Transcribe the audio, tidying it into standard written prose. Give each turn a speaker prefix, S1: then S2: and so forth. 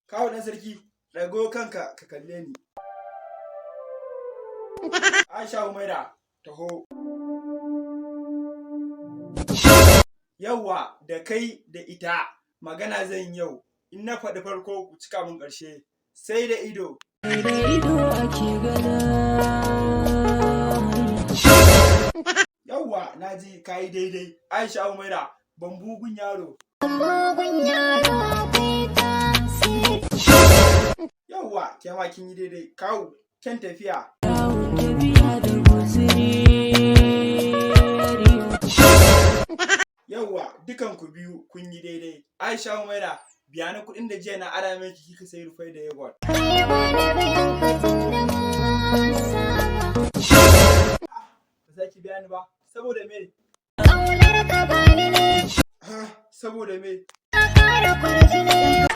S1: Kawu ɗan sarki, ɗago kanka ka kalle ni. Aisha Humaira, taho. Yawwa, da kai da ita magana zan yau. In na faɗi farko, ku cika mun ƙarshe. Sai da ido.
S2: Da ido ake gana.
S1: Yawwa, na ji ka yi daidai. Aisha Humaira, ban bugun yaro.
S3: Mugun yaro akwai tasiri.
S1: Yawwa, ke ma kin yi daidai. Kawu, kyan tafiya.
S2: Yawon tafiya da guziri.
S1: Yawwa, dukan ku biyu kun yi daidai. Aisha Humaira, biya ni kuɗin da jiya na ara miki kika sayi rufai da yogurt.
S3: Kai ba na biyan ka tun da mun saba.
S1: Ba za ki biya ni ba. Saboda me?
S3: Ƙaunar ka bani ne,
S1: Ha, saboda me?
S3: ka ƙara kwarjini.